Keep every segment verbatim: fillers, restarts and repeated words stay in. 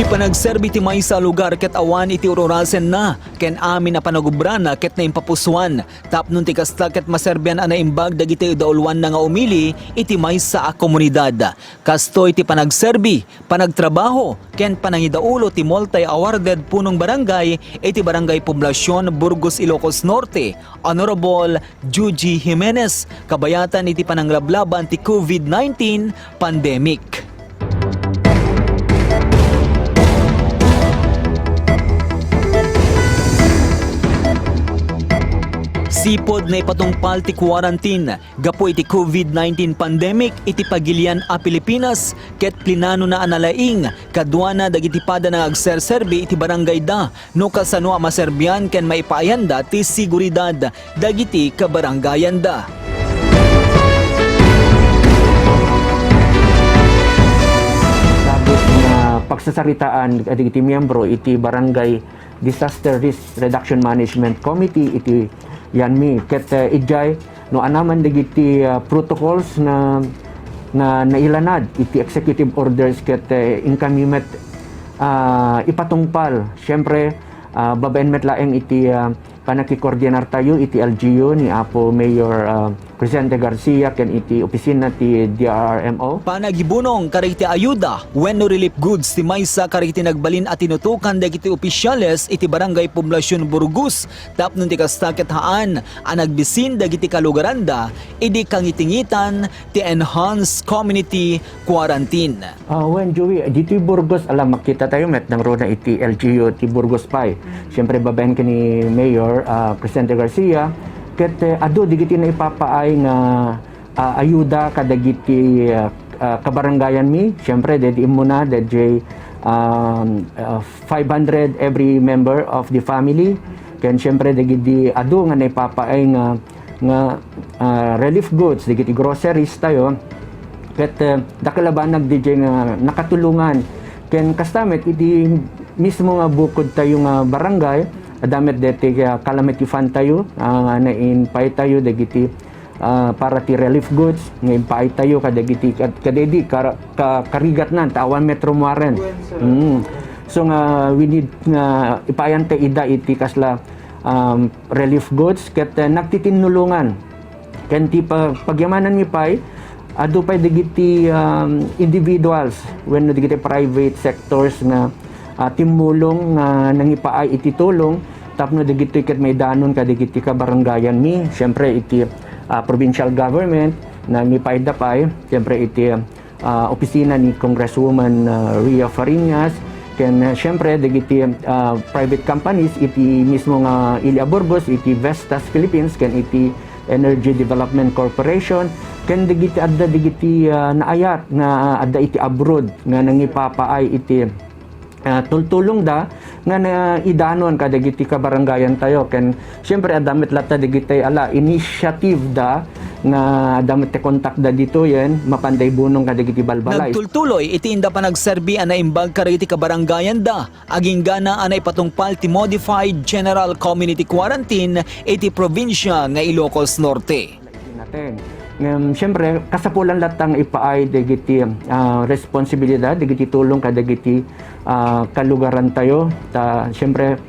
Panagserbi ti maysa a lugar ket awan iti ur-urasenna ken amin a panagubrana ket naimpapusoan. Tapno ti kasta ket maserbian a naimbag dagiti dauluanna nga umili iti maysa a komunidad. Kastoy ti panagserbi, panagtrabaho, ken panangidaulo ti multi-awarded punong barangay iti Barangay Poblacion, Burgos, Ilocos Norte, Honorable Juji Jimenez, kabayatan iti pananglablaban ti covid nineteen pandemic. Sipud naipatungpal ti quarantine gapu iti covid nineteen pandemic iti pagilian a Pilipinas, ket plinanona a nalaing kaduana dagiti padana nga agserserbi iti barangayda no kasano a maserbian ken maipaayanda ti seguridad dagiti kabarangayanda. Sabit nga pagsasaritaan dagiti miyembro iti Barangay Disaster Risk Reduction Management Committee iti yanmi. Ket, eh, idiay, no, anaman dagiti, ah, protocols na, na nailanad iti executive orders ket, eh, inkami met, ah, ipatungpal. Siyempre, ah, babaen met laeng iti, ah, pannakikoordinartayo iti L G U ni Apo Mayor, ah, Presidente Garcia ken iti opisina ti D R R M O. Panagibunong kadagiti ayuda wenno relief goods ti maysa kadagiti nagbalin a tinutokan dagiti opisyales iti Barangay Poblacion Burgos tapno ti kasta ket haan a nagbisin dagiti kalugaranda idi kangitingitan ti enhanced community quarantine. Ah, wen, Joey, ditoy Burgos, ala, makita tayo met nangruna iti L G U ti Burgos pay. Siyempre, babaen ken ni Mayor, ah, Presidente Garcia, ket, eh, adu dagiti naipapaay nga, ah, ayuda kadagiti, ah, ah, kabarangayanmi. Siyempre, daydi immuna, daydi, um, ah, five hundred every member of the family. Ken siyempre, dagidi adu nga naipapaay nga nga, ah, relief goods, dagiti groceries tayo, ket, eh, dakkel a banag didiay nga nakatulongan. Ken kasta met iti mismo nga bukod tayo nga barangay, adda met deti, ah, calamity fund tayo, ah, nga naimpaay tayo dagiti, ah, para ti relief goods, nga impaay tayo kadagiti, kad-, kadaydi, kar-, ka-, karigatnan, ta awan met rummuaren. Mm. So nga, we need nga ipaayan ta ida iti kasla, um, relief goods, ket, eh, nagtitinnulongan. Ken ti pa-, pagyamananmi pay, adu pay dagiti, um, individuals wenno dagiti private sectors nga, ah, timmulong nga nangipaay iti tulong tapno dagitoy ket maidanon kadagiti kabarangayanmi. Siyempre, iti, ah, provincial government, nangipaayda pay, siyempre, iti, ah, opisina ni Congresswoman, ah, Rhea Fariñas, ken, ah, siyempre, dagiti, ah, private companies iti mismo nga ili a Burgos, iti Vestas Philippines, ken iti Energy Development Corporation, ken dagiti adda dagiti, ah, naayat nga adda iti abroad nga nangipapaay iti, ah, tultulongda nga naidanon kadagiti kabarangayan tayo. Ken siyempre, adda met latta dagiti, ala, initiative da nga adda met ti kontakda ditoyen, mapanda ibunong kadagiti balbalay. Nagtultuloy iti inda panagserbi a naimbag kadagiti kabarangayanda, aginggana a naipatungpal ti Modified General Community Quarantine iti probinsia nga Ilocos Norte. Naten. Ngem, siyempre, kasapulan latta nga ipaay dagiti, ah, responsibilidad, dagiti tulong kadagiti, ah, kalugaran tayo. Ta, siyempre,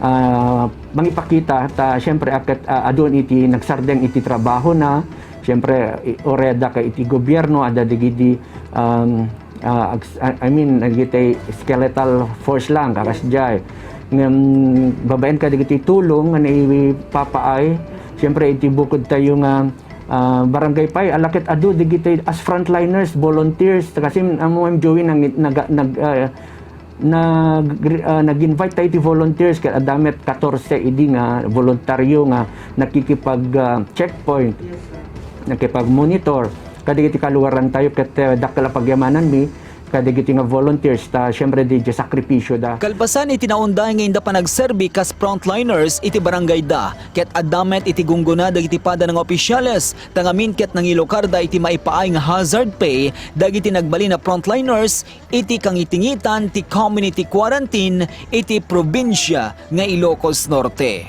ah, mangipakita ta, siyempre, a ket, ah, adun iti nagsardeng iti trabahona. Siyempre, i-, uray adda ka iti gobierno, adda dagidi, um, ah, ag-, ah, I mean, dagiti skeletal force lang, kakasdiay. Ngem, babaen kadagiti tulong nga naipapaay, siyempre, iti bukod tayo nga, ah, barangay pay, ala ket adu dagiti as frontliners, volunteers, kasi, amo, Ma'am Joey, nang-, nag-, nag-, ah, nag-, ah, nag-invite tayo iti volunteers, ket adda met katorse idi nga voluntaryo nga nakikipag, ah, checkpoint, nakipag-monitor kadagiti kalugaran tayo, ket, eh, dakkel a pagyamananmi kadagiti nga volunteers, ta siyempre, di, di sakripisyo da. Kalpasan iti naunday nga inda panagserbi kas frontliners iti barangay da, ket adda met iti gunggona dagiti pada nga opisyales, ta ngamin ket nangilukarda iti maipaay nga hazard pay dagiti nagbalin a frontliners iti kangitingitan ti community quarantine iti probinsia nga Ilocos Norte.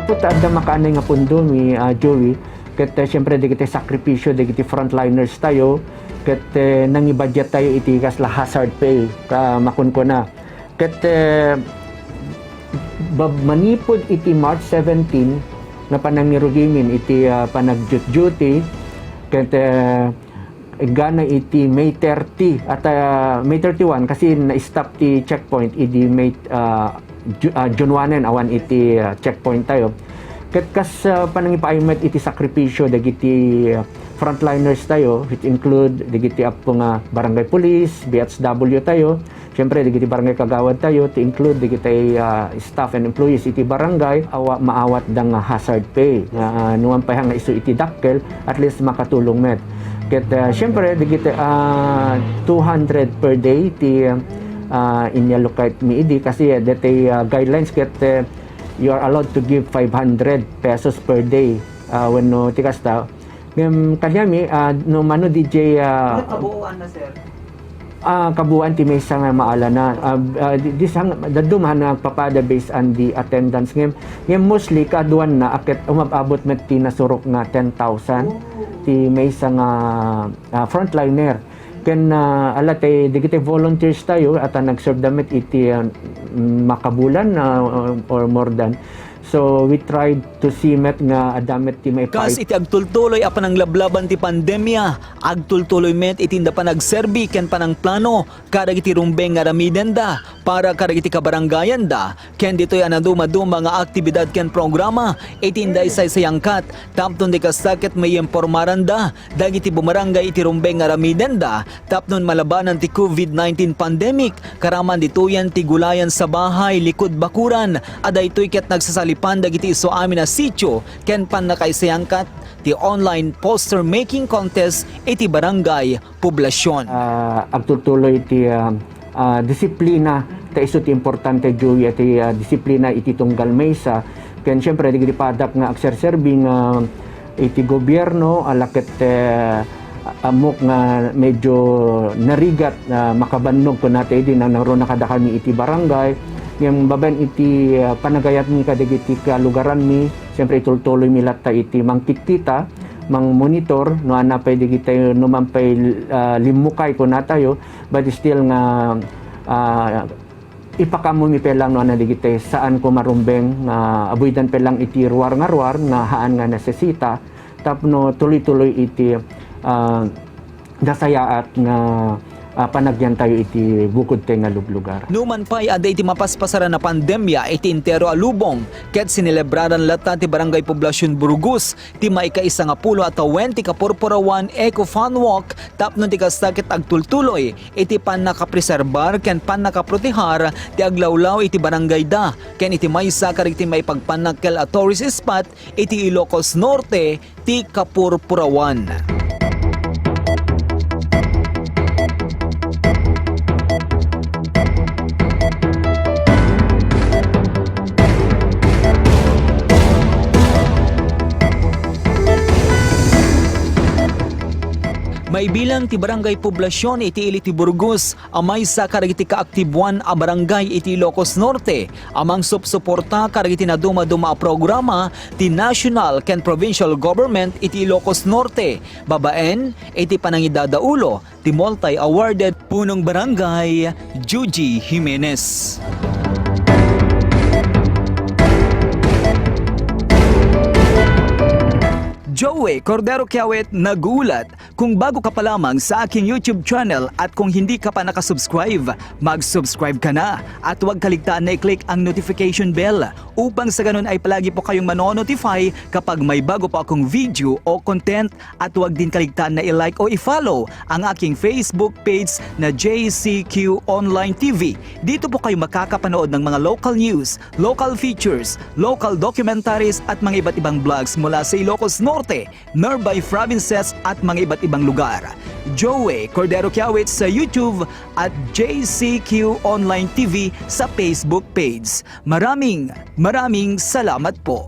Adda makaanay nga pundo mi, ah, Joey, ket, eh, siyempre, dagiti sakripisyo dagiti frontliners tayo, ket, eh, nangibadyat tayo iti kasla hazard pay, ka-, makunkuna. Ket, eh, bab-, manipud iti March seventeen, nga panangirugimin iti, ah, panag-duty, ket, eh, Inggana iti May thirty at, ah, May thirty-one kasi na-stop ti checkpoint idi May, ah, Ju-, ah, June one awan iti, ah, checkpoint tayo. Ket kas, ah, panangipaaymet iti sakripisyo dagiti, ah, frontliners tayo, which include dagiti appo nga barangay police, B H W tayo, siyempre, dagiti barangay kagawad tayo, to include dagiti, ah, staff and employees iti barangay, awa-, maawatda nga hazard pay. Nga, ah, numan pay nga isu iti dakkel, at least makatulong met. Ket, ah, siyempre, dagiti, ah, two hundred per day ti, ah, inyalukayat mi idi kasi, ah, deti, ah, guidelines ket, eh, you are allowed to give five hundred pesos per day. Ah, wenno ti kasta, ngem kaniami, ah, no mano D J, ah, Ano kabuuan na, sir? Ah, kabuuan ti maysa nga maalana. Ah, ah, di, di sang, dadduma nga agpapada based on the attendance. Ngem, ngem mostly, kaaduanna, a ket umab-abot met ti nasurok nga ten thousand. Oh. Ti maysa nga, ah, frontliner. Ken, ah, ala ti, dagiti volunteers tayo, at, ah, nagserve da met iti, ah, makabulan, ah, or more than. So, we tried to see met nga adda met ti maipaay- Kas iti agtultuloy a pananglablaban ti pandemia, agtultuloy met iti inda panagserbi ken panangplano kadagiti rumbeng nga aramidenda para kadagiti kabarangayanda, ken ditoy a nadumaduma nga aktibidad ken programa iti inda isaysayangkat, tapno ti kasta ket maiimpormaranda dagiti bumarangay iti rumbeng nga aramidenda tapno malabanan ti covid nineteen pandemic, karaman ditoyen ti gulayan sa bahay likud bakuran, a daytoy ket nagsasalipan dagiti isu amin a sitio ken pannakaisayangkat ti online poster making contest iti barangay poblasion. Ah, agtultuloy ti, ah, ah, disiplina, ta isu ti importante, Joey, ti, ah, disiplina iti tunggal maysa. Ken siyempre, dagiti padak nga agserserbi nga iti gobierno, ala ket, eh, ammok nga medyo narigat, ah, makabannog kunata idi nangruna kadakami iti barangay. Ngem babaen iti, ah, panagayatmi kadagiti kalugaranmi, siyempre itultuloymi latta iti mangkitkita, mangmonitor, no, ana pay dagiti, no man pay, ah, limmukay kunatayo, but still nga, ah, ipakaammomi pay lang no ana dagiti saan ko marumbeng nga avoidan pay lang iti ruar nga ruar nga haan nga nasesita tapno tuloy-tuloy iti, ah, nasayaat nga, ah, panagyan tayo iti bukod tayo nga luglugar. Numan pay adda iti mapaspasaran a pandemia iti entero a lubong, ket sinelebraran latta ti Barangay Poblacion Burgos ti maikaisa nga pulo a tawen ti Kapurpurawan Eco Fun Walk tapno ti kasta ket agtultuloy iti pannakapreserbar ken pannakaprotehar ti aglawlaw iti barangayda ken iti maysa kadagiti maipagpannakkel a tourist spot iti Ilocos Norte ti Kapurpurawan. Maibilang ti Barangay Poblacion iti ili ti Burgos a maysa kadagiti kaaktiboan a barangay iti Ilocos Norte a mangsupsuporta kadagiti nadumaduma a programa ti national ken provincial government iti Ilocos Norte, babaen iti panangidadaulo ti multi-awarded punong barangay, Joji Jimenez. Joey Cordero Kiawit nagulat. Kung bago ka pa lamang sa aking YouTube channel at kung hindi ka pa nakasubscribe, mag-subscribe ka na at huwag kaligtaan na i-click ang notification bell upang sa ganun ay palagi po kayong mano-notify kapag may bago po akong video o content. At huwag din kaligtaan na i-like o i-follow ang aking Facebook page na J C Q Online T V. Dito po kayo makakapanood ng mga local news, local features, local documentaries at mga iba't ibang vlogs mula sa Ilocos Norte, nearby provinces at mga iba't ibang lugar. Joey Cordero Kiawit sa YouTube at J C Q Online T V sa Facebook page. Maraming, maraming salamat po.